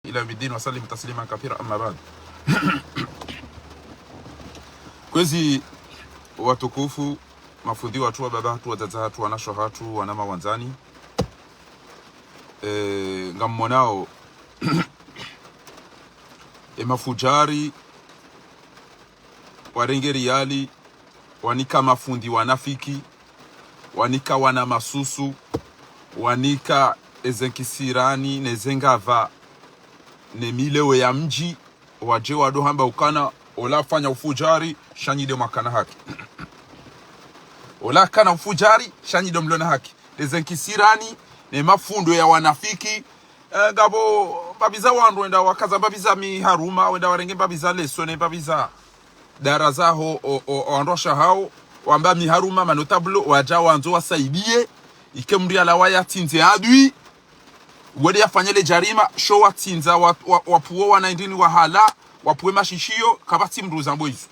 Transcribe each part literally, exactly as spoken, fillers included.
إلى يوم الدين وسلم تسليما كثيرا، أما بعد. Kwezi watukufu, mafundi watru, wababa hatru, wadzadze hatru, wanashe hatru, wanama wandzani. Eh, ngammonao, e mafudjari warenge riali, wanika mafundi wanafiki, wanika wana masusu, wanika eze nkisirani, neze ngapva, ne mileo ya mdji, wadje wado hamba ukana, ola afanya ufudjari, sha nyi nde mwakana haki. Ola akana ufudjari, sha nyi nde mlona haki. Neze nkisirani, ne mafundo ya wanafiki, eh, ngapvo mbapvi za wandru wenda wakaza mbapvi za miharuma, wenda warenge mbapvi za leso, ne mbapvi za dara zaho, o, o, o wandru washe hawo, wamba miharuma, ma notables, wadja wandzo wasaidie, ike mndru yalawa yatsindze adui, wende yafanye le djarima, sho watsindza, wa, wa, wapvuo wana indrini wahala, wapvue mashishiyo, kapvatsi mndru uzambo izo.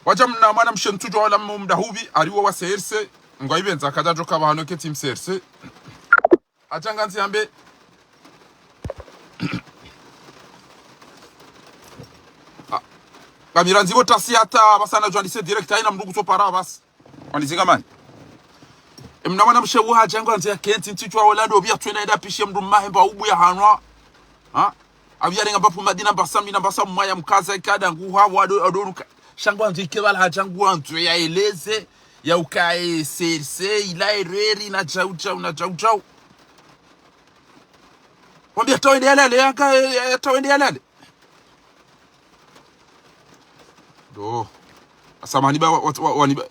Wadja mna mwanamshe ntsudjuwa ola mdahupvi, ariwo wa C R C, ngwaipvendza kadjadjo kapva hano ketsi M C R C. Hadja ngandzi yambe. Ah. Kamira ndzipvo tasi hata pvasa nadjwandise direct, haina mndru kutsopara pvasi. Wanizinga mani. E mna mwanamshe wo hadja ngwandzi yakentsi ntsitswa ola ndo pvia tswena enda pishe mndru mmahemba ubu ya hanwa. Ha? Apvi yarenga mbapvu madina mbasa mina mbasa mwaya mkaza ikada nguha wado adoruka. Sha ngwandzo ike pvala hadja ngwandzo yaeleze, ya ukaye C R C, ila ereri, na djau djau, na djau djau. Wambia tawende yalale, yaka, ya, ya tawende yalale. Do. Asamani ba, wa, wa, wa, wani ba.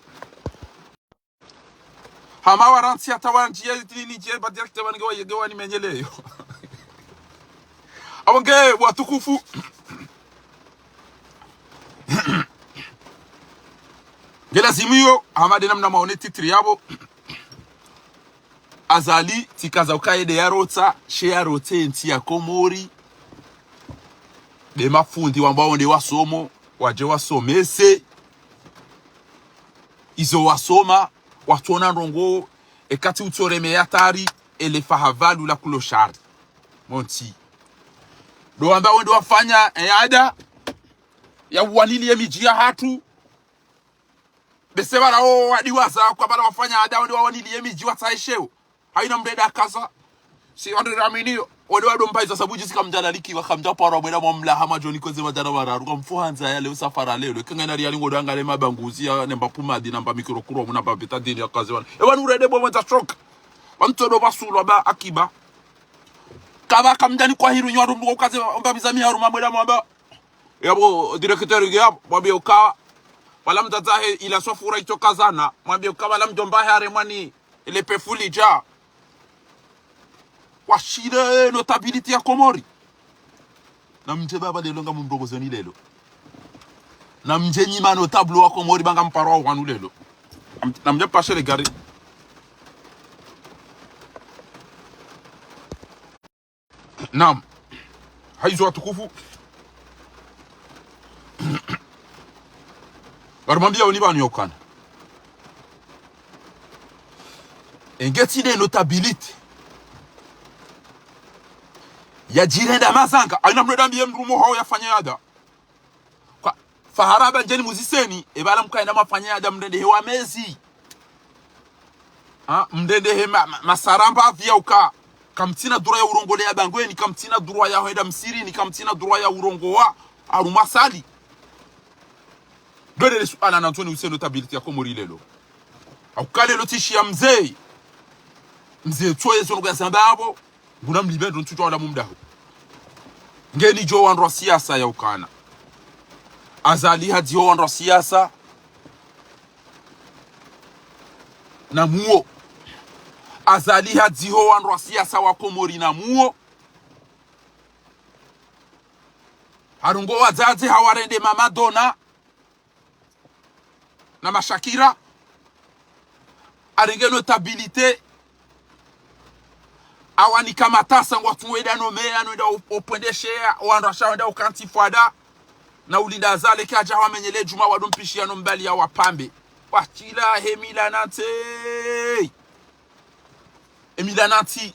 Hama warantsi hata wandjiye, nini djiye, ba direct wani nge wa, nge wanimenyeleyo. Apvo nge watukufu. Nge lazimu iyo, hama de namna mwaone titre yapvo. Azali, tsikaza ukaye de yarotsa, she yarotse ntsi ya Komori. De mafundi wambao nde wasomo, wadje wasomese. Izo wasoma, watsona ndrongo, ekati utsoreme yatari, ele fahavalu la clochard. Montsi. Ndo wambao nde wafanya, e ada, ya uwanili ye midji ya hatru. Bese pvala wo wadiwaza, kwa pvala wafanya ada, wende wawanili ye midji watsahe sheo. Haina mndru enda akaza. Si wandru raminiyo. Wende wado mpaiza sabu djisi kamdjalalikiwa, kamdjaparwa mwena mwamlaha madjoni kweze madjana mararu. Kamfuhandza ya leo safara leo. Eka ngaina riali ngodo angale mabanguzi ya nemba pvumadi, namba mikro kuro, muna ba beta dini ya kaze wana. E wanu rede bo mwenza stroke. Wantsodo basulwa ba akiba. Kaba kamdjani kwa hiru nyi wandru mndru ukaze mbapvi za miharuma mwena mwamba. Yapvo directeur nge yapvo, mwambie uka, pvala mdzadze hahe ila swafura itsokazana, mwambie uka pvala mdjomba hahe haremwa ni ile pefuli dja. Washile notabilité ya Komori. Na mdje baba lelo ngamumrongozo ni lelo. Na mdje nyi ma notable wa Komori ba ngamparwa wanu lelo. Am-, na mdje pashe le gari. Naam. Haizo watukufu. Ngarumwambia oni pvanu ya ukana. Engeti de notabilité. Yadjirenda mazanga. Haina mndru eda mbiye mndru mwaho yafanya ada. Kwa, fahara ba ndjeni muziseni, e pvala mkaenda mwafanya ada mrende hewa mezi. Ha, mrende he ma, ma, masaramba pvia uka. Kamtsina droit ya urongole ya bangweni, kamtsina droit ya hwenda msirini, kamtsina droit ya urongowa, harumwa sali. Ndo lele suala nantsoni use notabilité ya Komori lelo. Hauka lelo tsi shiya mze. Mze tsoye zo nokuyazamba apvo. Nguna mlipvendro ntsutwa wala mumdaho. Ngeni djo wandru wa siasa ya ukana. Azali hadziho wandru wa siasa. Na muo. Azali hadziho wandru wa siasa wa Komori na muo. Harongoa wadzadze hawarende ma Madonna. Na ma Shakira, harenge notabilité, hawanika matasa ngwatsu wenda no meya, no wenda o, opvendesheya, wandru washa wenda ukantsi fwada, na ulinda Azali kadja hwamenyele djuma wado mpishiya no mbali ya wapambe. Washila he mila nantsi. E mila nantsi.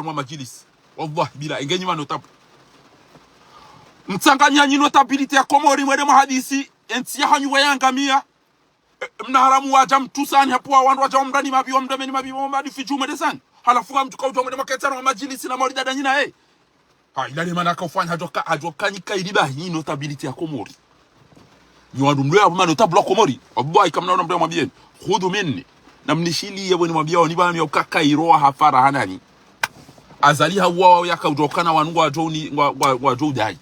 harumwa madjilisi. Wallahi billahi, nge nyi ma notable. Mtsanganya nyi notabilité ya Komori, mwende mwahadisi, entsi yahanyu pvwa yangamia. E, mna haramu wadja mtusani hapvo, wandru wadja wamrani mapvi, wamremeni mapvi, wamrani fidju mwende zani. Halafu ngamdjo kaudja mwende mwaketsi harumwa madjilisi na mawalida nda nyi na, eh. Ha, ila le mana kaufanya hadjo ka, hadjo ka nyi kairi bahi notabilité ya Komori. Nyi wandru mlio yapvo ma notable wa Komori. Wallahi kamna wandru mlio mwambieni. Khudhu minni. Na mnishiliye pvweni mwambiao ni pvanu ya uka Kairo wa hafara hananyi. Azali hauwawa yaka udjokana wanu ngwadjo uni, ngwa, ngwa, ngwadjo udai.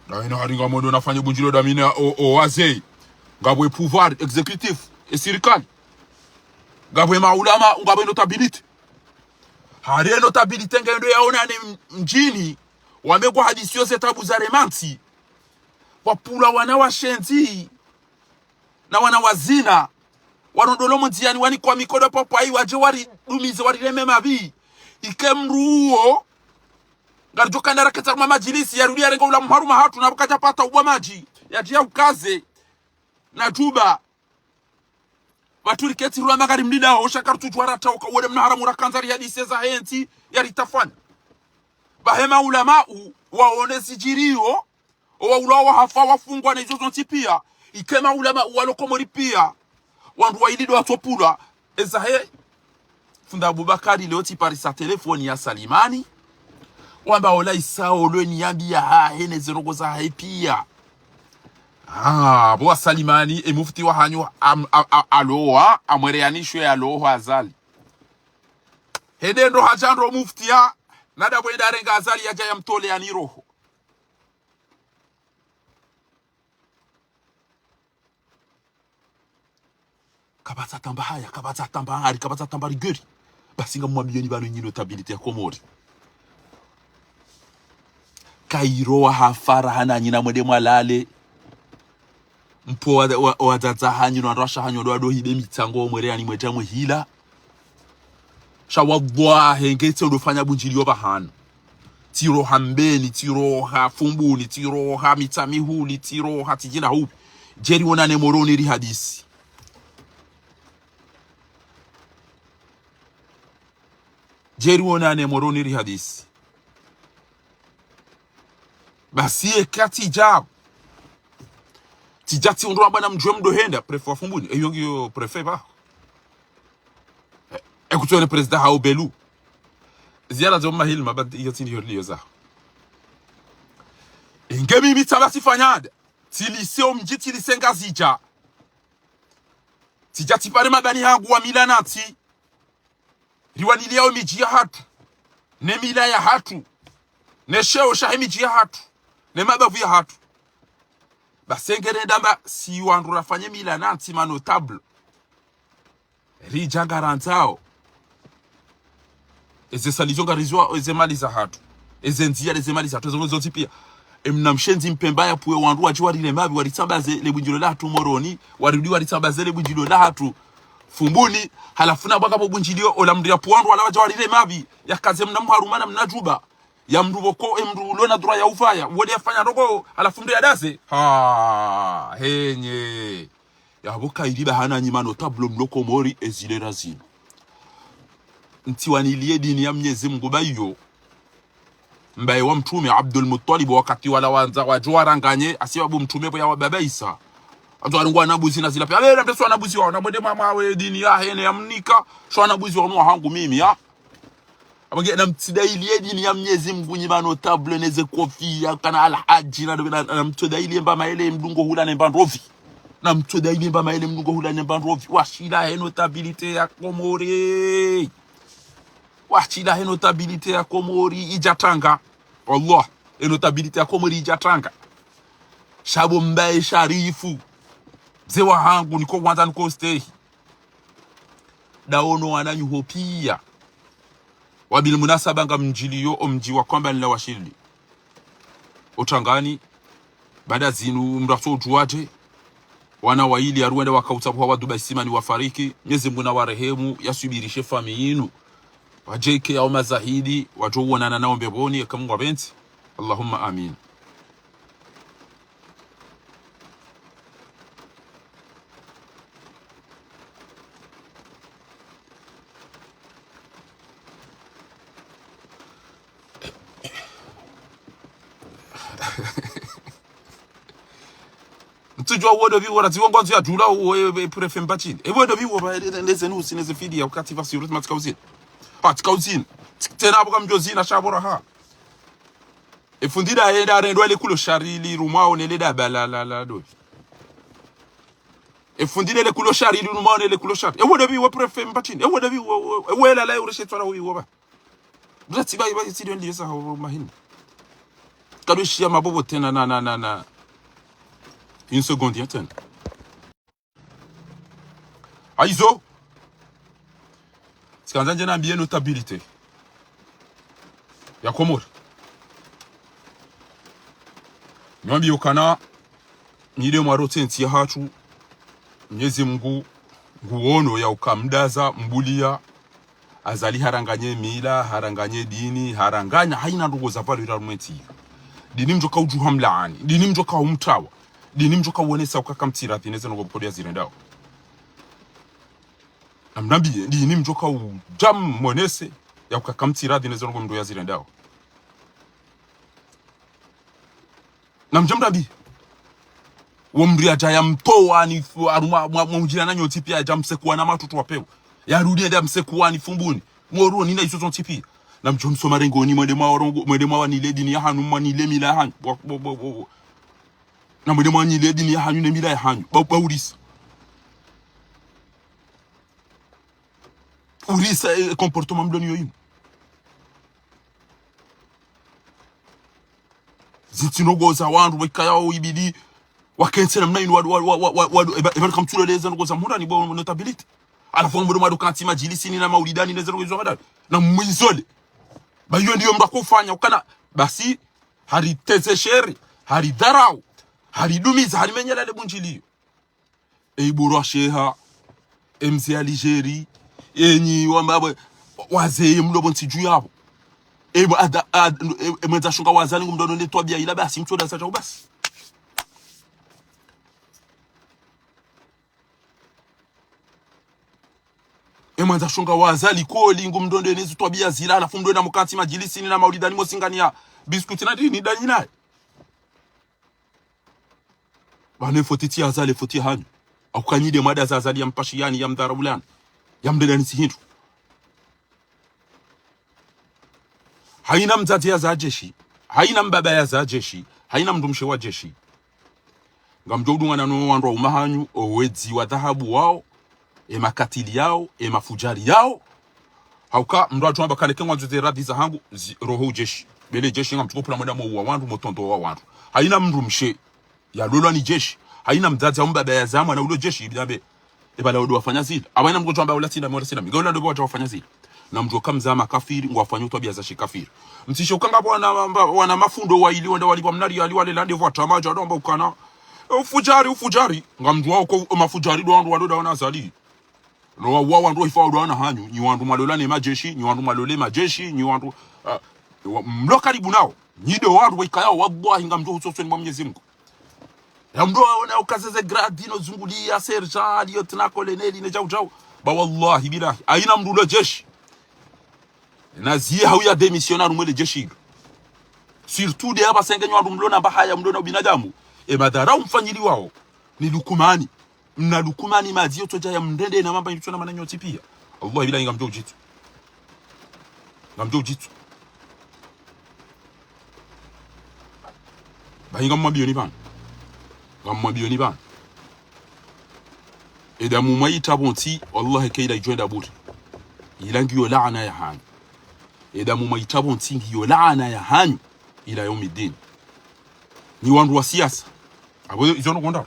Na ina hari ngamwendo nafanye bundjilio damina o, o wazee. Ngapvo e pouvoir exécutif, e sirikali. Ngapvo e maulama, ngapvo e notabilité. Hari e notabilité ngendo yaonane m-, mdjini, wambe ngwahadisio ze tabu za remantsi, wapvula wana washenzi, na wana wazina, warondolo mondziani wanikwa mikodo pvapvwayi wadje waridumize warireme mapvi. Ike mdru uwo, ngaridjo kanda raketsi harumwa madjilisi, yarudi yarenge ula mharuma hatru na pvwakadja pata ubwa madji, yadje yaukaze, na djuba. Pvatsu riketsi rula magari mlila, osha karitsudjuwa ratauka, wole mna haramu rakandza rihadise zahe ntsi, yaritafanya. Pvahe maulamau, waone zidjiriyo, owaulawa wahafa wafungwa na izo zontsi pia, ike maulamau walo Komori pia, wandru waili ndo watsopvulwa, ezahe. Fundi Abubakari leo tsiparisa telefoni ya Salimani. Wamba ola Isa olwe ni yambi yahahe ne ze ndrongoo zahahe pia. Ah, bo wa Salimani, e mufti wahanyu am-, a, a, alowa, amwere yanishwe alowa Azali. Hende ndo hadja ndo mufti ya, nada pvwenda arenga Azali yadja yamtole yani roho. Kapvatsi tamba haya, kapvatsi tamba hari, kapvatsi tamba rigueur. Basi ngamwambioni pvanu nyi notabilité ya Komori. Kairo wa hafara hananyi na mwende mwalale. Mpvo wa, wa, wadzadze hanyu, no wandru washe hanyu, ndo wado hibe mitsango mwere yani mwedja mwehila. Sha wallahi, nge tsi ndo fanya bundjilio pvahanu. Tsi roha Mbeni, tsi roha Fumbuni, tsi roha Mitsamihuli, tsi roha tsi djina hupvi. Djeri wonane Moroni rihadisi. Djeri wonane Moroni rihadisi. Basi eka tsidja. Tsidja tsi undru amba na mdjuwe mdo henda, préfet wa Fumbuni. Eyo ngiyo préfet ba. E, e kutsuwone président hao Belu. Ziara zo mahili mabadi iyo tsini yo liyo za. Inge mimi tsaba tsifanyada. Tsilise omdji, tsilise Ngazidja. Tsidja tsipare mabani hangu wa mila nantsi. Riwaniliyao midji yahatru, ne mila yahatru, ne sheo shahe midji yahatru, ne mabavu yahatru. Basi nge renda mba si wandru rafanye mila nantsi ma notable. Ridja ngarandzao. Eze sali zo ngarizwa, eze mali zahatru. Eze ndziya, eze mali zahatru, eze zontsi pia. Emna mshenzi Mpemba yapvuwe wandru wadje warire mapvi, waritsambaze le bundjilio lahatru Moroni, warudi waritsambaze le bundjilio lahatru Fumbuni, halafu na bwaka bo bundjilio, ola mndru yapvuwe wandru wala wadje warire mapvi, yakaze mna mharuma na mna djuba, ya mndru pvoko, e mndru ulo na droit ya ufaya, wole yafanya ndrongoo, halafu mndru yadaze. Ha, henye. Yapvo kairi ba hananyi ma notable mlo Komori ezilera zinu. Ntsiwaniliye dini ya Mnyezi Mngu ba iyo. Mbaye wa mtrume Abdul Muttalib wakati wala wandza wadjo waranganye, asibabu mtrume pvo ya wa baba Isa. Andzo warungwa na mbuzi na zila pia. Abe, na mteswa na mbuzi wao, na mwende mama we dini yahe ne yamnika, sho na mbuzi wao no wahangu mimi, ya. Apvo nge, na mtsidailiye dini ya Mnyezi Mngu nyi ma notable neze kofiya, kana alhadji, na, na, na mtsidailiye mba maele mdungo hula ne mba ndrovi. Na mtsidailiye mba maele mdungo hula ne mba ndrovi. Washila he notabilité ya Komori. Washila he notabilité ya Komori idja tanga. Wallah, he notabilité ya Komori idja tanga. Sha bo mbaye Sharifu. Mze wahangu, niko wandza niko stehi. Ndawono wananyaho piya. Wabil munasaba ngamdjiliyo omdji wa Kwambani la Washili. Otsangani, baada zinu mrafso udjuwadje, wana wayili yaruwenda wakautsabuha wa Dubai Simani wafariki, Mnyezi Mungu nawarehemu, yaswibirishe famiyi yinu. Wadjeke yao mazahidi, wadjo uwonana nao mbepvoni, eka Mungu apvendze. Allahumma amin. Mtsudjuwa uwo ndo pvi wora, ziwo ngwandzo ya djula uwo, e, e, préfet Mbatshini. E, uwo ndo pvi wo, ba, e, ne, ne, ze nusi, ne ze fidiya, wakati pvasi, urutsi matsika uzina. Ha, tsika uzina. Tsik-, tsena apvo kamdjo zina, sha bora ha. E fundi nda yenda, arendwa le kulo shari li rumwao ne le daba la, la, la, do. E fundi le, le kulo shari li rumwao ne le kulo shari. E, uwo ndo pvi wo préfet Mbatshini. E, uwo ndo pvi wo, wo, e, uwo la, la, ureshe tswala uwo ba. Bula tsi ba, ba, tsi ndo ndiyo sa hao mahini. Kadoshiya mabobo tsena na, na, na, na. Une seconde, hein, tsena. Hayizo. Tsikandza ndje nambiye notabilité ya Komori. Nimwambiye ukana, nyi nde mwarotse ntsi yahatru, Mnyezi Mungu nguwono ya uka mdaza, mbuliya, Azali haranganye mila, haranganye dini, haranganya, hayina ndrongo za valeur harumwa entsi iyo. Dini mdjoka udjuha mlaani, dini mdjoka umtrawa, dini mdjoka uwonesa uka kamtsiradhi ne ze ndrongo mkodo ya zirendao. Namnambiye, dini mdjoka udja mwonese ya uka kamtsiradhi ne ze ndrongo mdo ya zirendao. Namdje mnambiye. Wo mdru yadja yamtowa ni fu-, harumwa, mwa, mwa udjira na nyontsi piya, yadja msekuwa na matutu wa pewu. Yarudi yende yamsekuwa ni Fumbuni. Moroni na izo zontsi piya. Namdjo msoma rengoni, mwende mwa orongo, mwende mwa wanile dini yahanyu, mwanile mila yahanyu. Bo, bo, bo, bo, bo. Na mwende mwanile dini yahanyu ne mila yahanyu. Ba, ba urisa. Urisa, e, comportement mdoni yoyinu. Zintsi ndrongo za wandru, wayikayao ibidi, wakentsi namna yinu, wadu, wadu, wadu, wadu, wadu, eba, eba kamtsuleleza ndrongo za mhura ni bo notabilité. Halafu mwende mwado kantsi madjilisini na maulidani ne ze ndrongo izo madani. Na mwizole. Ba iyo ndiyo mdakofanya, ukana, basi, hariteze shere, haridharau, haridumiza, harimenyela le bundjiliyo. E iboro wa sheha, e mze Aligérie, enyi wamba, wazee mlo pvo ntsi dju yapvo. E mwa-, ada-, ad-, e, e mwendza shonga wa Azali ngumdono ne twabiya ila basi, mtsoda sa djau basi. E mwendza shonga wa Azali koli ngumdono ne zi twabiya zila, halafu mdo na mkantsi madjilisini na maulidani mosinganiya biskuti na dini dani naye. Pvanu e foti tsi ya Azali, e foti hanyu. Hauka nyi nde mwadaza Azali yampashiyani, yamdharaulani, yamdredani tsi hindru. Hayina mdzadze yaza jeshi, hayina mbaba yaza jeshi, hayina mdrumshe wa jeshi. Ngamdjo udungana no wandru wa uma hanyu, owedzi wa dhahabu wao, e makatili yao, e mafujari yao. Hauka, mdru adjo amba kaneke ngwandzo ze radhi zahangu, zi-, roho ujeshi. Bele jeshi ngamdjo pvula mwenda mo uwa wandru, mo tondowa wandru. Hayina mdrumshe yalolwa ni jeshi. Hayina mdzadze au mbaba yaza mwana ulo jeshi, ibidi ambe, eba la odo wafanya zila. Aba hayina mdru ngodjo amba ula tsi ndami, ula tsi ndami. Nga ula ndo pvo wadja wafanya zila. Namdjo ka mza makafiri, ngwafanyao twabiya za shikafiri. Mtsishe ukanga pvo wana, wana mafundi wayili wenda walipvwa mnari yali wale lande pvwa tamaja, ndo amba ukana. E ufujari, ufujari. Ngamdjuwa uko mafujari ndo wandru walo ndawana Azali. No wa, wa wandru wahifa ndo wana hanyu. Nyi wandru mwalola ne majeshi, nyi wandru mwalole majeshi, nyi wandru, ah, wa, mlo karibu nao. Nyi ndo wandru wayikayao, wallahi ngamdjo hutsosoni mwa Mnyezi Mungu. Ya mdru waona ukaze ze grade no zunguliya, sergent, lieutenant, colonel, ne djau djau. Ba wallahi billahi. Hayina mdru ulo jeshi. Na ziye hau ya démissionner harumwa le jeshi ilo. Surtout nde apvasa nge nyi wandru mlo na mbahaya mlo na ubinadamu. E madharau mfanyiliwao. Ni lukumani. Mna lukumani madzi yotsodja yamdrende na mamba yitsona mana nyontsi piya. Wallahi billahi ngamdjo udjitsu. Ngamdjo udjitsu. Bahi ngamwambiyoni pvanu. Ngamwambiyoni pvanu. E damu mwayitra pvo ntsi, wallahi kayila idjo enda bure. Ila ngiyo laana yahanyu. E damu mwayitra pvo ntsi ngiyo laana yahanyu. Ila yaumiddin. Nyi wandru wa siyasa. Apvo izo no konda.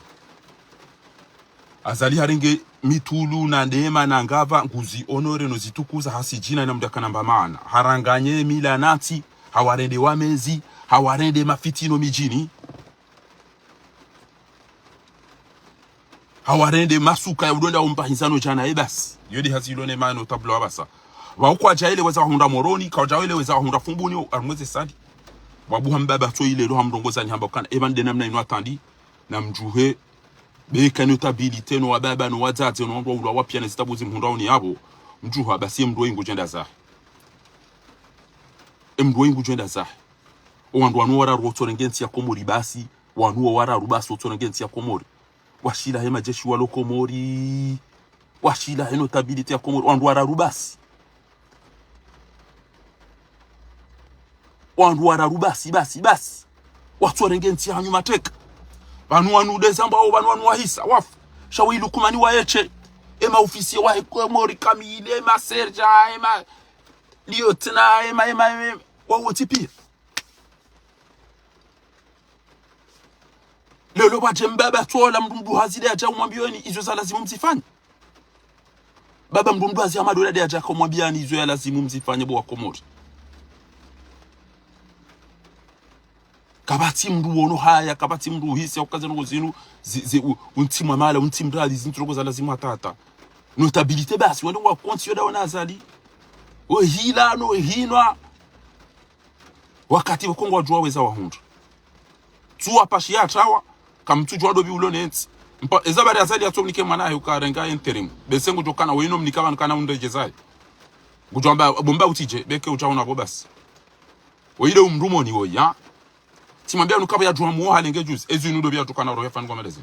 Azali harenge mitrulu na ndema na ngapva nguzi honoré no zitukuza hasi djina ina mndru yakana mba maana. Haranganye mila na ntsi, hawarende wamezi, hawarende mafitino midjini. Hawarende masuka ya udonda umbahinzano djana ye basi. Yo nde hazi ilo ne maana notablo wa basa. Pvao kwadjaeleweza wahundra Moroni, kwadjaeleweza wahundra Fumbuni, harumwa ze sali. Wabuha mbaba tso ile lo hamrongoza ni hamba ukana, eba nde namna inu atandi, na mdjuhe, beka notabilité, no wababa, no wadzadze, no wandru wa ulwa wapia na zitabu zimhundraoni yapvo, mdjuha, basi ye mndru we ingu djenda zahe. Ye mndru we ingu djenda zahe. O wandru wanu wararu wotsorenge ntsi ya Komori basi, wanu wo wararu basi wotsorenge ntsi ya Komori. Washila he majeshi walo Komori. Washila he notabilité ya Komori. Wandru wararu basi. Wandru wararu basi, basi, basi. Watsorenge ntsi ya hanyu mateka. Pvanu wanu ndeza mbao, pvanu wanu wahisa, wafu. Sha we Lukumani waeshe. Ema ofisiye wahe Komori kamili, ema serja, ema lieutenant, ema, ema, ema, wawo tsi pia. Leo pvwadje mbaba tsola mndru mdru hazi nde yadja umwambiyeni izo za lazimu mzifanye. Baba mndru mdru hazi ya madola nde yadja yakomwambiyani izo ya lazimu mzifanye bo wa Komori. Kapvatsi mndru wono haya, kapvatsi mndru uhisi ya ukaze ndrongo zinu, zi, zi, u, untsi mwa mala, untsi mrali, zintsi ndrongo za lazimu hatata. Notabilité basi, wende ngwa konsi yo ndawo na Azali. We hila, no hinwa. Wakati wa Kongo wadjuwa weza wahundra. Tsuwa pashi ya trawa, kamtsudjuwa ndopvi ulo ne ntsi. Mpa, eza bari Azali yatsomnike mwana ahe ukarenga intérim. Bese ngudjo kana, weno mnika pvanu kana undrejezaye. Ngudjo amba, bo mba utsidje, beke udja ona bo basi. Wo ile umndru moni wo ya. Tsimwambia nuka pvo yadjuwa muwo halenge juzi. Ezi inu ndopvi yatukana roho ya fani kwa malezi.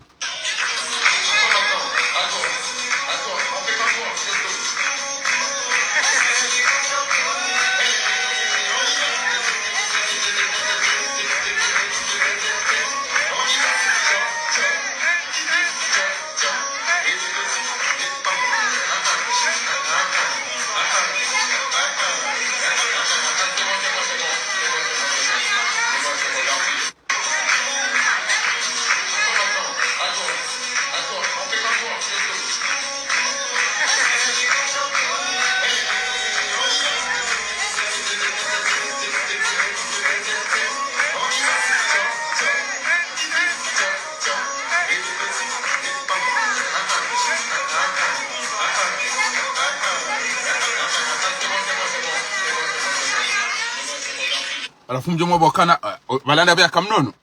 Halafu mdjo mwamba ukana, eh, o, pvala ndapvo yaka mnono.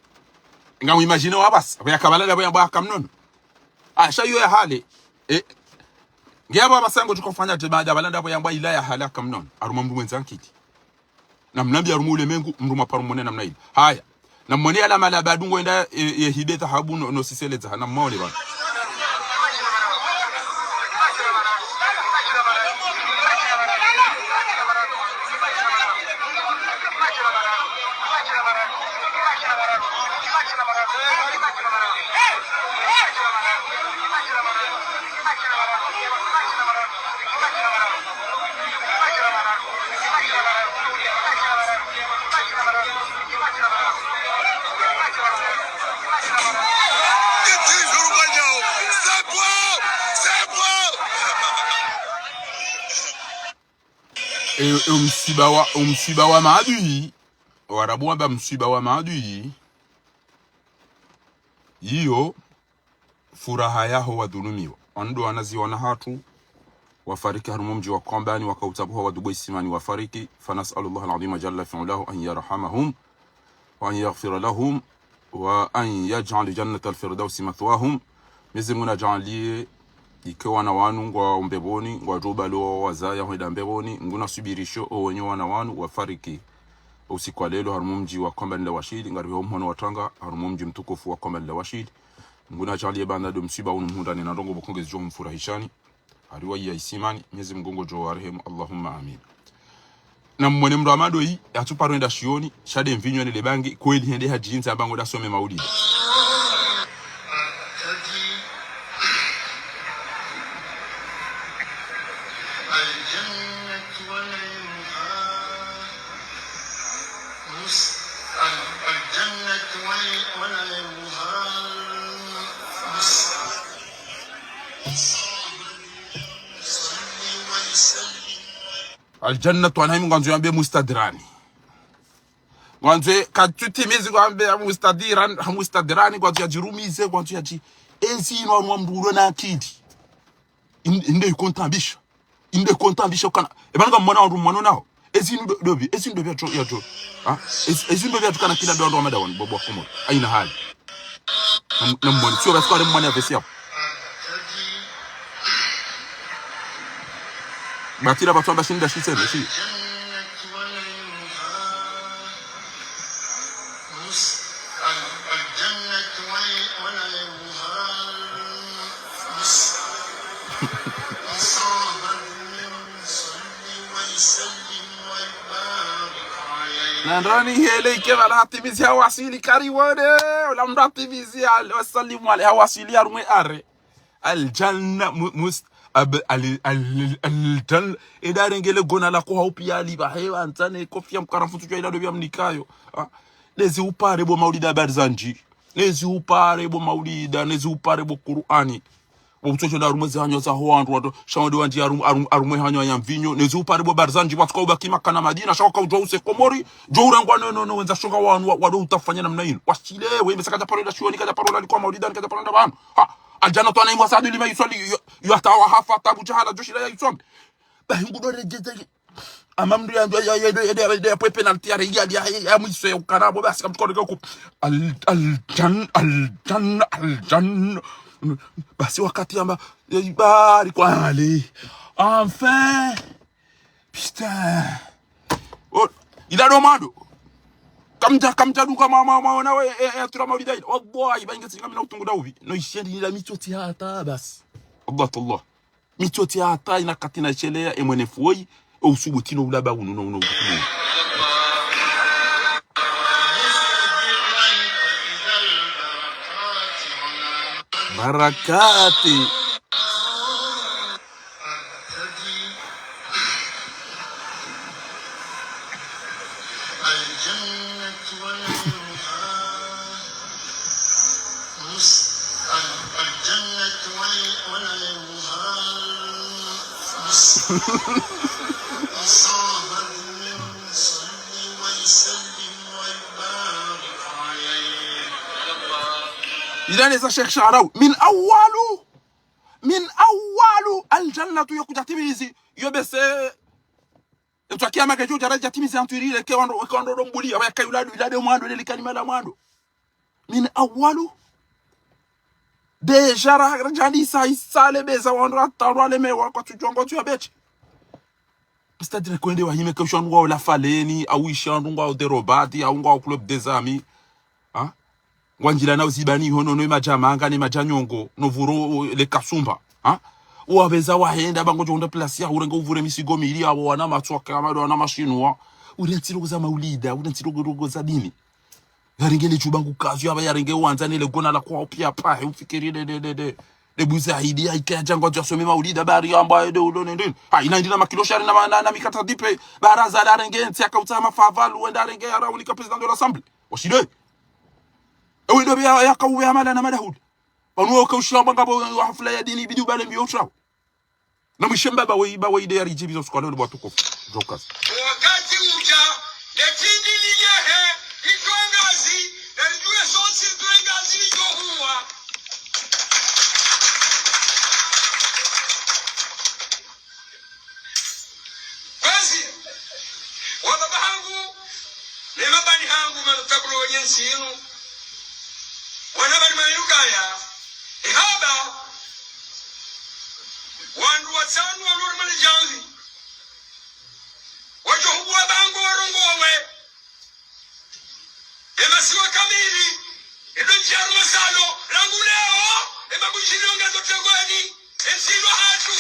Ngamu imagine wa basi, pvo yaka pvala ndapvo yambwa yaka mnono. Ah, sha iyo ya hale. Eh, nge yapvo basi ngudjo ufanya dje baada pvala ndapvo yambwa ila ya hale yaka mnono. Harumwa mndru mwendza nkili. Na mnambi harumwa ulemengu, mndru mwa paru mwone namna ile. Haya. Na mwone yala mala badu ngwenda, e, e, hibe dhahabu no, no sisele zaha, na mwone pvanu. E, e, omsiba wa, omsiba wa maadui, Warabu wamba msiba wa maadui, iyo furaha yaho wadhulumiwa. Wandru wanazi wana hatru, wafariki harumwa mdji wa Kombani, wakautabuha wadubwe isimani wafariki. فنسأل الله العظيم جل في علاه أن يرحمهم وأن يغفر لهم وأن يجعل جنة الفردوس مثواهم. Mwenyezi Mungu nadjaanliye ike wana wanu ngwao mbepvoni, ngwadjo ubaliwa wazaya hwenda mbepvoni, ngunasubirisho owenye wana wanu wafariki. Usiku wa lelo harumwa mdji wa Kombani la Washili, ngaripvao mhono wa tanga harumwa mdji mtukufu wa Kombani la Washili. Mungu nadjaanliye baanda ndo msiba unu mhundrane na ndrongo pvoko ngezidjo mfurahishani. Hariwa iya isimani, Mwenyezi Mungu ngudjo warehemu, Allahumma amin. Na mwone mndru wa madoyi, yatsuparo enda shioni, sha nde mvinyo ne le bangi, kweli hende hadjindza amba ngodjo some maulidi. Aljanna twanaimu ngwandzo yambe mustadrani. Ngwandzo ye, katsutimizi kwambe ya mustadrani, mustadrani, ngwandzo yadjirumize, ngwandzo yadji. Ezi inu amwa mdru ulo na akili. In-, inde ikontambisha. Inde ikontambisha ukana. Eba nga mwana wandru mwana nao. Ezi inu do-, dobi, ezi inu dobi yatso, yatso. Ha? Ezi, ezi inu dobi yatso kana kila dondo wa madawan, bobo wa Komori. Haina hali. Na, na mwana, sio basi kwa mwana ya vesi hapo. Batila batwamba shinda shitseme, shi. Nandrani hele ike bala hatimizi hawasili kariwone. Ula mdru hatimizi hale, wasalimu hale, hawasili harumwe arrêt. Aljanna, mu-, mus-, ab-, al-, al-, aljanna. Eda rengele gona la koha upiya liba, he, wantsane, kofiya mkarafutu chwa ila dobya mnikayo. Ha? Nezi upare bo maulida Barzanji. Nezi upare bo maulida, nezi upare bo Kur'ani. Bo mtsocho da harumwe ze hanyo za ho wandru wado, sha wandru wandji harum-, harum-, harumwe hanyo ya mvinyo. Nezi upare bo Barzanji, watsuka ubaki Maka na Madina, sha waka udjwa use Komori, djo urengwa no, no, no, wendza shonga wanu, wa-, wado utafanya namna inu. Washile, we, mesa kadja paro ila shioni, kadja paro ila likwa maulida, kadja paro ila banu. Ha, aljanna twanaimu wasadu lima yuswali, yo, yo hata wa hafa, tabu jahala, djo shila ya yuswali. Bahi ngudo redjeza, ama mdru ya, ya, ya, ya, ya, ya, ya, pwe penalty ya, ya, ya, ya, ya, mwiso ya ukana, bo, basi kamtsuka ndeke ku. Al-, aljan-, aljan-, aljan-. Basi wakati amba, ya, bari kwa hali. Enfin. Putain. Oh, ila do mwando. Kamdja, kamdja dunga ma, ma, ma, na we, e, e, atura maulida ila. Wallahi, ba inga tsinga mina utungu da ubi. No ishendi ila mitsotsi hata, basi. Allah, Allah. Mitsotsi hata ina kati na shelea, e mwene fuoi, o usubuti no ulaba unu, no, no, unu. Barakati. Ila neza Sheikh Sharawi. Min awalu. Min awalu. Aljannatu yo kudjatimizi. Yo bese. Etswa kiyama kedjo djara djatimizi antu irile ke wandru, ke wandru do mbuli. Aba yaka yula, yula de mwando, de likalima la mwando. Min awalu. Déjà ra, ra djandisa isale beza wandru hata wale mewa kwa tsudjongo tsu ya beche. C'est-à-dire kwende wahime ke usha ndrungwa ola faleni, au isha ndrungwa o derobati, au ngwa o club des amis. Ha? Ngwandjila na uzibani hono no madjamanga ne madjanyongo, no vuro le kasumba. Ha? Uwabeza wahenda bango djo unda place ya urenge uvure misigo mili abo wana matsoka, wana mashinwa. Ure ntsi rogo za maulida, ure ntsi rogo, rogo za dini. Yarenge le djuba ngu kazu, yaba yarenge wandzani le gona la kwa upia pahe, ufikiri de, de, de, de. De buzahidi, ya ike ya djangwa dja some maulida, bari yamba, de ulo ne, ne. Ha, ina indina makilo shari na ma-, na, na mikata dipe. Baraza la renge, ntsi yaka utsa mafavalu, wenda renge, yara unika président de l'Assemblée. Washide. Ewe ndo ya, yaka uwe amala na madahud. Panu waka ushamba ngabo wa hafla ya dini, bidi ubale mbiyo utrao. Na mwishe mbaba wei, ba wei de ya ridjibizo sukwalo le bwatuko. Jokas. Wakati udja, le tindi liyehe, itwangazi, na ridjuwe sontsi itwangazi lidjohuwa. Kwezi, wababa hangu, ne mabani hangu, manotabulo wenye ntsi inu. Wana bani mainu kaya, ihaba, wandru watsanu walori mane djamvi. Wadjo hubuwa bango warongowe. Emasiwa kamili, edo djaru masalo, rangu leo, ema bujilo ngazo tengweni, entsi ilo hatru.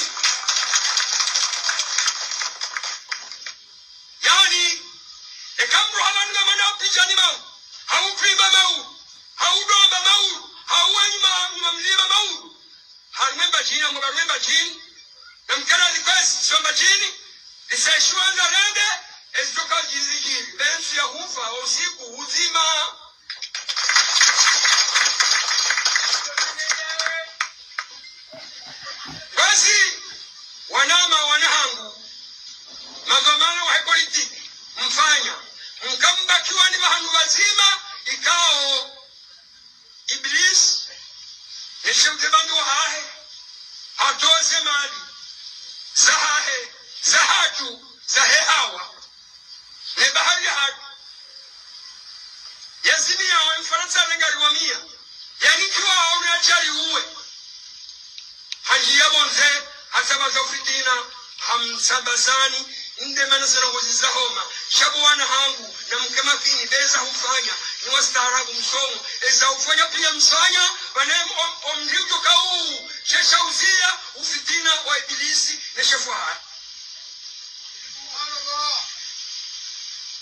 Yaani, eka mdru haba nga mwana upijani mau, hau kwimba mau, hau domba mau, hau wanyima, nyima mlima mau. Harumwe mbadjini, harumwe mbadjini. Na mkana likwezi, sio mbadjini. Liseshiwa na rende, ezitoka jizijiri. Bensu ya hufa, usiku, uzima. Basi, wanama, wana hangu. Mazoma Pvandze wahahe, hatowa ze mali zahahe, zahatru, zahe hawa, ne bahari yahatru. Yazimiya wa Mfarantsa alengari wa miya, yanikiwa aone ajali uwe. Hanjiya pvondze, hasambaza ufitina, hamsambazani, nde mana zina ngozi za homa. Sha bo wana hangu, namke makini, be eza hufanya, ni wastaarabu msomo, eza hufanya piya msanya, pvanu om-, omdji udjo kawu, shesha uziya, ufitina wa ibilisi, ne shefu wahahe.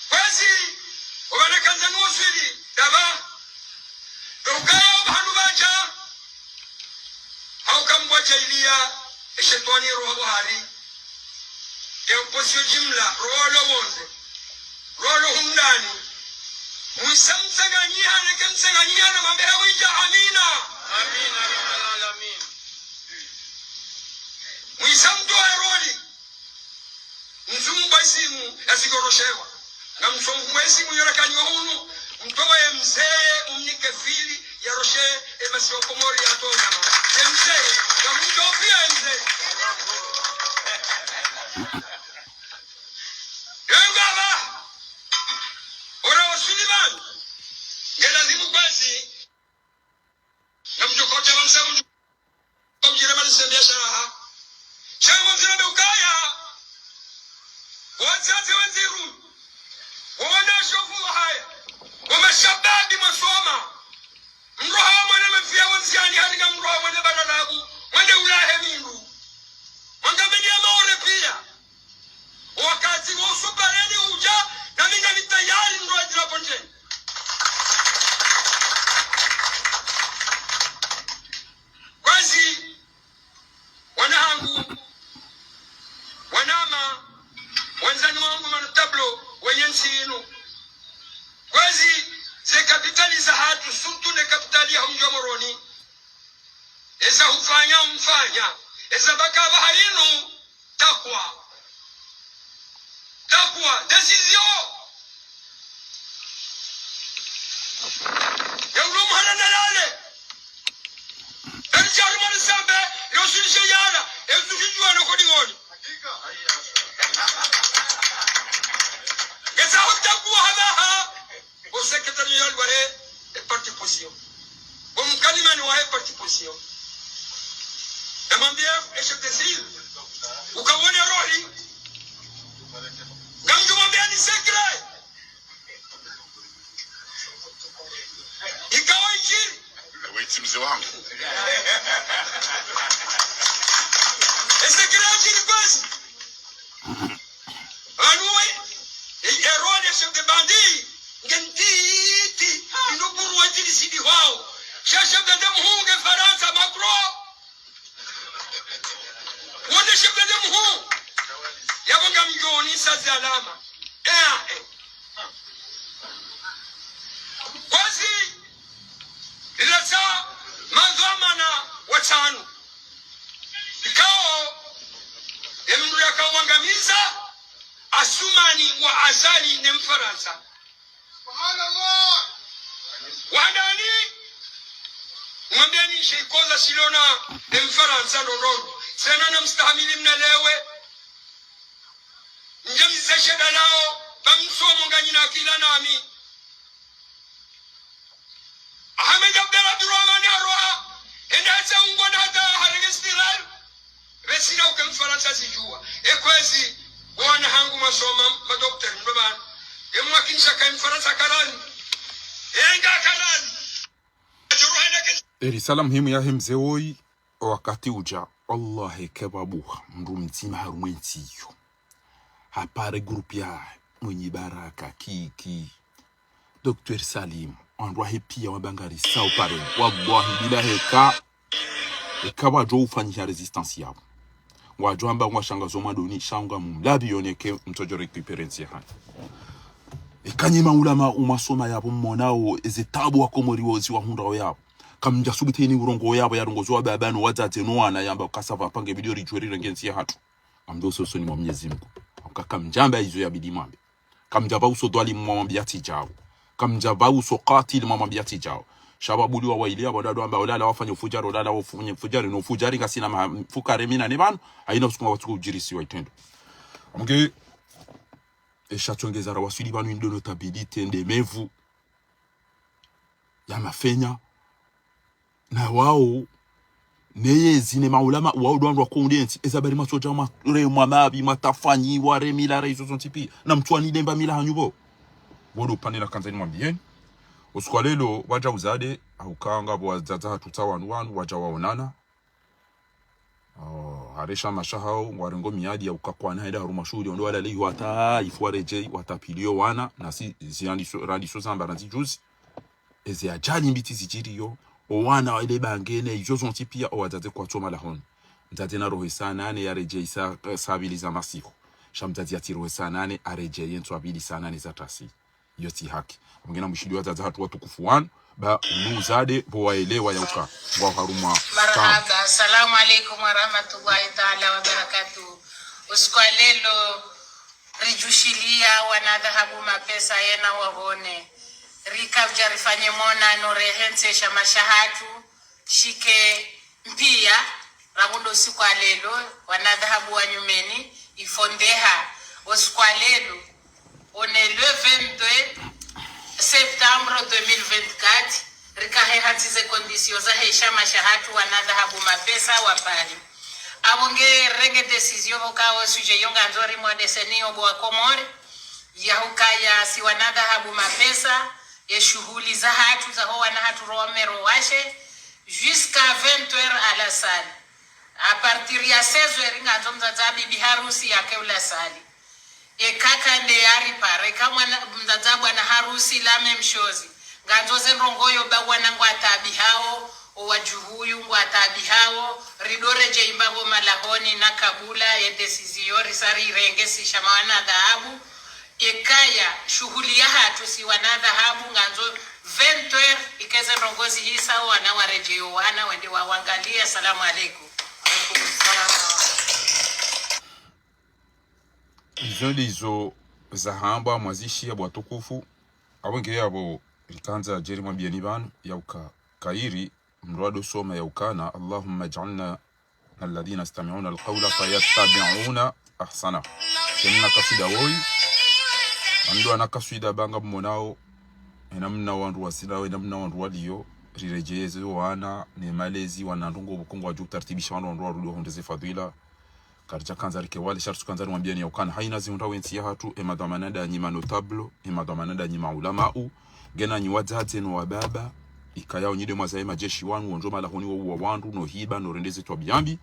Kwezi, opvanu kandza nuwo swili, daba, do ukaya opvahanu pvadja, hauka mngwadjaaliya, eshetwani roha buhari, e opposition jimla, roho lo pvondze, roho lo hundani, mwisa mtsanganyiha, neke mtsanganyiha, namwambe hewidja, amina. Amina, ya Rabbal Alamin. Mwisa mtowe roli, mzungu wa isimu, yasikoroshewa. Ngamsongu mwa isimu yorakaniwa hunu, mtowe mzeye, umnike fili, yaroshe, emasiwa Komori yatonda. Emzeye, ngamtowe piya emzeye. Yengaba, ora wa Suleiman, ngelazimu kwezi, ngamdjo kotsa pvamsemu, kamdjira mali ze biashara ha. Sha ngamzira be ukaya, wazazi wendzi ru, wana shofu wahaya, wa mashababi masoma, mroha wa mwana mafiya wandziyani, haringa mroha wa mwana balalabu, mwana ulahe mindu. Mwangameni ya maore piya. Wakati wo usupareni udja, nami ngami tayari ndo adjira pvondze. Kwezi, wana hangu, wanama, wandzani wangu manu tablo, wenye ntsi inu. Kwezi, ze kapitali zahatru, surtout ne kapitali ya humdji wa Moroni. Eza hufanya, umfanya. Eza baka pvaha inu, takwa. Takwa, décision. Ya ulo muhana na lale. Eri jari mari sambe, yo suri sheyara, e suri juwa no kodi ngoni. Ngeza ho takwa hamaha. Bo secrétaire général wahe e parti opposition. Bo mkalimani wahe parti opposition. Namwambiye e chef de file. Ukawone rohi. Ngamdjo mwambiya ni secret. Ikawa idjiri. Ewe tsi mze wangu. E secret idjiri kwezi. Pvanu we, e, e rôle chef de bande, nge ntiti, inu kuru wetsi lisidi hwawo. Sha chef de, de muhuu nge Farantsa, Macron. Wonde chef de, de muhuu. Yapvo ngamdjo nisa zi alama. Eh, eh. Kwezi, lilatsa madhwamana watsanu. Ikao, emndru yakawangamiza, Asumani wa Azali ne Mfarantsa. Subhanallah. Wandani, mwambeni she ikoza shilona, e Mfarantsa ndondoro. Tsena namstahamili mnelewe. Ndjemzeshe dalao, ba msomo nganyina akili nami. Ahmed Abdallah Abdurahman haroha, hende hatsaha ungwana hata harenge istiklal. Be sina uka Mfarantsa zidjuwa. E kwezi, bo wana hangu masoma, madoktori, mdo pvanu. E mwakinisha ka Mfarantsa karani. E nga karani. Adjuru hende ke- E risala muhimu yahe mze woyi, wakati udja, wallahi, kebabuha, mndru mdzima harumwa entsi iyo. Hapare groupe ya Mwinyi Baraka, Kiki, Docteur Salim, wandru wahe piya wabangari sa upare. Wallahi, bila heka, eka wadjo ufanyiha résistance yapvo. Wadjo amba ngwashangazo mwadoni, sha ngamumlabi yoneke mtsodjo récupérer ntsi yahanyu. Eka nyi maulama umasoma yapvo mmonao, eze tabu wakomori wozi wahundrao yapvo. Kamdja subuteni urongoa yapvo, yarongozo wababa no wadzadze no wana yamba ukaya pvapvo nge bidi ridjuwe rirenge ntsi yahatru. Ngamdo usoni mwa Mwenyezi Mungu. Hauka kamdjamba izo yabidi mwambe. Kamdjapva uso dhwalimu mwamwambiya tsi djawo. Kamdjapva uso katili mwamwambiya tsi djawo. Sha pvwa buliwa waili, apvo ndo wandru wamba, olala wafanya ufudjari, olala wafanya ufudjari, no ufudjari ngasina maha-, mfukare minane pvanu, haina usiku ngapvatsuko udjirisiwa itrendwa. Amge, esha tsongeza rawaswili pvanu ndo notabilité, nde mevu ya mafenya. Na wao, neyezi ne maulama, wao ndo wandru wa kondentsi, eza bari masodja mwa, re mwa mabi, matafanyi, ware mila, re izo zontsi pia. Na mtsuwani lemba mila hanyu pvo. Pvo ndo upande nakandza nimwambiyeni. Usiku wa lelo, wadja uzade, hauka ngapvo wadzadze hatru tsa wanu wanu, wadja waonana. Oh, haresha mashahao, warengo miadi ya ukakwana heda harumwa shuhuli, ondo walale iho hata ifu waredjei, watapilio wana, nasi zirandiso, randiso zamba na zijuzi. Eze ajali mbiti zidjiriyo, o wana wa ile bangene, izo zontsi pia, o wadzadze kwatso malahoni. Mdzadze na roho saa nane yaredjei saa, eh, saa mbili za masihu. Sha mdzadze yatsi roho saa nane, aredjei yentswa mbili saa nane za tasi. Iyo tsi haki. Amge na mshidi wadzadze hatru watukufu wanu, ba unu uzade, pvo waelewa yauka, ngwao harumwa. Marahaba, assalamu alaikum warahmatullahi taala wabarakatuh. Usiku wa lelo, ridjushilia wana dhahabu mapesa yena wahone. Rika udja rifanye monano rehentsi esha mashahatru, shike mpia, rangu ndo usiku wa lelo, wana dhahabu wa nyumeni, ifondeha, usiku wa lelo, on est le vingt-deux septembre deux mille vingt-quatre, rika heha ntsi ze conditions za hesha mashahatru wana dhahabu mapesa wa Paris. Apvo nge renge décision pvo ka o sujet yo ngandzo rimwonese ni yo bo wa Komori, ya hukaya si wana dhahabu mapesa, ye shuhuli za hatru za ho wana hatru ro wamero washe, jusqu'à vingt heures à la salle. À partir ya seize heures ngandzo mdzadze bibi harusi yake ula salle. Eka ka nde yaripara, eka mwana, mdzadze bwana harusi la même chose. Ngandzo ze ndrongo yo ba wana ngwataabihao, o wadjuhu yu ngwataabihao, ridoredjei mbapvo malahoni na kabula ye décision risa rirenge si sha mawana dhahabu. Ikaya, shuhuli ya hatru si wana dhahabu ngandzo vingt heures, ike ze ndrongo zihisa, o wana waredjei, o wana wende wawangalia. Assalamu alaikum. Alaikum salam. Izo ndizo zahambwa mwazishiya bo watukufu. Apvo nge yapvo rikandza djeri mwambiyeni pvanu, yauka kayiri, mndru ado soma yaukana, اللهم اجعلنا من الذين يستمعون القول فيتبعون أحسنه. Sha ena kaswida woyi. Wandru wana kaswida ba ngammonao, ena mna wandru wasila, ena mna wandru waliyo, riredjeze wana, ne malezi, wana ndrongo pvoko ngwadjo utartibisha wandru wandru warudi wahundre ze fadhila. Karidja kandza rike wale, sha ritsu kandza rimwambiyeni yaukana, haina zihundra wentsi ya hatru, e madhwamana ndanyi ma notable, e madhwamana ndanyi maulamau, ngena nyi wadzadze no wababa, ikayao nyi nde mwazaye majeshi wanu, wondjo malahoni wauwa wandru, no hiba, no rendeze twabia mbi,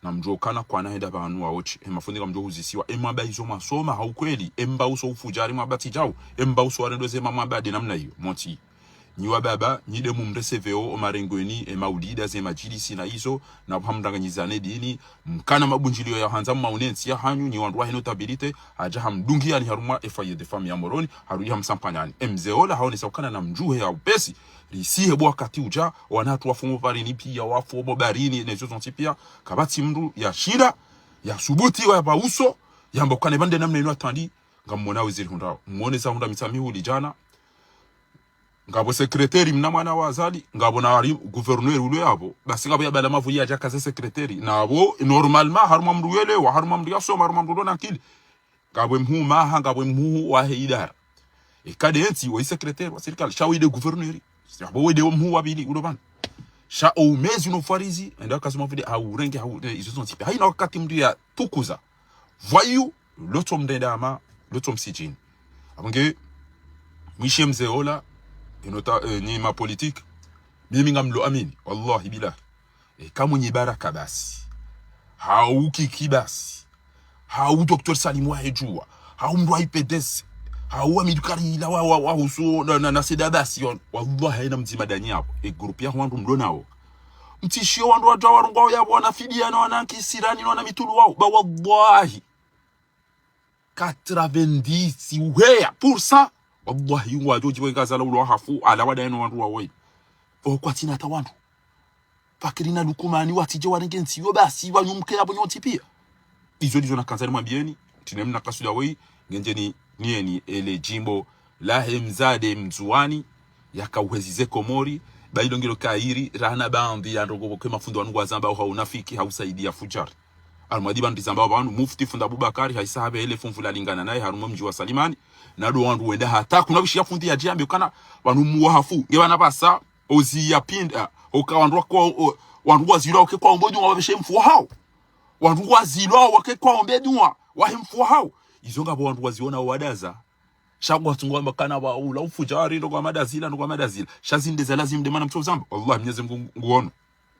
na mdjo ukana kwana heda pvanu waoche, e mafundi ngamdjo huzisiwa, e mwamba izo mwasoma, ha ukweli, e mba uso ufudjari mwamba tsi djau, e mba uso warendo ze mamwamba nde namna iyo, montsi. Nyi wababa, nyi nde mumreceveao o marengweni, e maulida, ze madjilisi na izo, na pvo hamranganyizane dini, mkana mabundjilio ya handza mmaunentsi ya hanyu, nyi wandru wahe notabilité, hadja hamdungiyani harumwa e foyer de famille ya Moroni, harudi hamsampanyani. E mze ola haonesa ukana na mdjuhe ya upesi, risihe bo wakati udja, wana hatru wafu mo barini pia, wafu mo barini, ne zo zontsi pia, kapvatsi mndru yashinda, yasubuti, waya pva uso, yamba ukana pvande namna inu atandi, ngammonao ziri hundrao. Mwone za hundra Mitsamihuli djana, ngapvo secrétaire mna mwana wa Azali, ngapvo na hari gouverneur ulo yapvo, basi ngapvo ya bala mavu ya djaka ze secrétaire. Na apvo, normalement, harumwa mndru yelewa, harumwa mndru yasoma, harumwa mndru ulona akili. Ngapvo mhuu maha, ngapvo mhuu wahe idara. Eka nde entsi, woyi secrétaire wa sirikali, sha woyi nde gouverneur. Sha apvo woyi nde mhuu wa pvili, ulo pvanu. Sha o umezi no fwarizi, enda kazi mavude, ha urenge, ha u-, ne, izo zontsi pia. Haina wakati mndru ya tukuza. Voyou, lotso mndendama, lotso msidjini. Apvo nge, mwishe mze ola, eno ta, eh, nyi ma politique, mimi ngamlo amini, wallahi billahi. E, ka Mwinyi Baraka basi. Hau Kiki basi. Hau Docteur Salim Wahedjua. Hau mndru wa I P D S. Hau Hamidu Karaila wa, wa, wa husu na, na, na seda basi yon. Wallahi, haina mdzima ndanyi yapvo. E groupe ya wandru mlonao. Mtsishiyo wandru wadja warungwao yapvo wana fidiya na wana nkisirani na wana mitulu wao. Ba wallahi. Quatre-vingt-dix uheya pour cent. Wallahi, ngwadjo djiwe ngazala ulo hafu, ala wadaye no wandru wawoyi. Pvo kwatsina hata wandru. Fakiri na Lukumani watsidje warenge ntsi yo basi, wanyumke yapvo nyontsi pia. Izo ndizo nakandza nimwambiyeni, tsine mna kaswida woyi, ngendjeni niyeni ele djimbo lahe mzade Mndzuwani, yakauhezize Komori, Ba ilo ngilo kayiri, rahana baandhi ya ndrongoo pvoke mafundi wanu ngwazambao ha unafiki, ha usaidia fujari. Almadi pvanu rizambao pvanu, mufti fundi Abubakari, haisa hapve hele fumvu lalingana naye, harumwa mdji wa Salimani, na ndo wandru wenda hata, kuna wishiya fundi yadje yambe ukana, pvanu mwahafu, nge pvana pvasa, ozi ya pinda, oka wandru wako, o, wandru wazilwa wake kwao mbe dunwa wapveshe mfu wahao. Wandru wazilwa wake kwao mbe dunwa, wahe mfu wahao. Izo ngapvo wandru waziona wadaza. Sha ngwatsungu wamba kana wa ula ufujari ndo kwa madazila, ndo kwa madazila. Sha zinde za lazimu nde mana mtso zamba. Allah, Mwenyezi Mungu nguono.